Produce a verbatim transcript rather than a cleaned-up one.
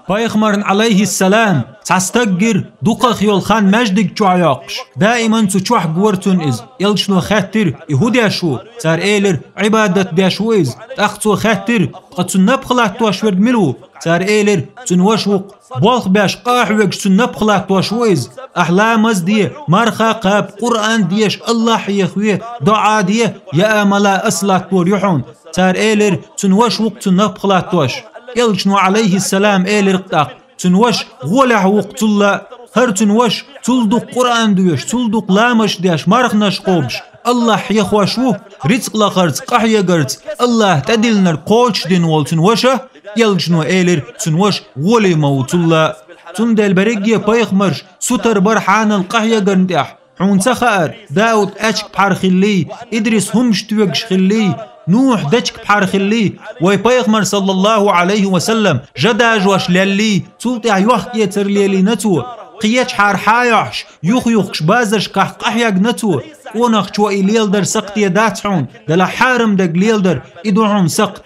Пайхамарна, Ӏалайхиссалам, цхьа стаг гира дукхах йолу хан маьждиг чохь йоккхуш. Даиман цу чохь гора цунна иза. Элчано хаьттира: «И хӀун деш ву?» Цара элира: «Ӏибадат деш ву иза». ТӀаккха цо хаьттира: «Ткъа цунна напха латтош верг мила ву?» Цара элира: «Цуьнан ваша ву-кх». Болх беш, къахьоьгуш цунна напха латтош ву иза. Ахь ламаз де, марха кхаба, Къуръан деша, Аллахь хьехаве, доӀа де, я амала ас латтор ю хьуна. Цара элира: «Цуьнан ваша ву-кх цунна напха латтош». Элчано, Ӏалайхиссалам, элира-кх тӀаккха: «Цуьнан ваша гӀолехь ву-кх цул а. ХӀара цуьнан ваша цул дукха Къуръан доьшуш, цул дукха ламазаш деш, марханаш кхобуш, Аллахь хьехош ву, рицкъ лахарца, къахьегарца, Аллахь тӀедиллинарг кхочушдина волу цуьнан ваша». Элчано элира: «Цуьнан ваша гӀоле ма ву цул а». Цундела берриге пайхамарш сутара бара хьанал къахьегарна тӀехь. Хьуна ца хаьара, Дауд аьчка пхьар хиллий, Идрис хӀумаш тоьгуш хиллий, Нухь дечка пхьар хиллий, вай пайхамар, саллаллаху Ӏалайхи ва саллам, жа дажош леллий, цул тӀаьхьа йохк-эцар лелийна цо, кхечахьара хьан йохьуш, юх-юхкуш базаршкахь къахьегна цо. Къонахчо и леладар сакхте дац хьуна, делахь хьарам дерг леладар, и ду хьуна сакхт.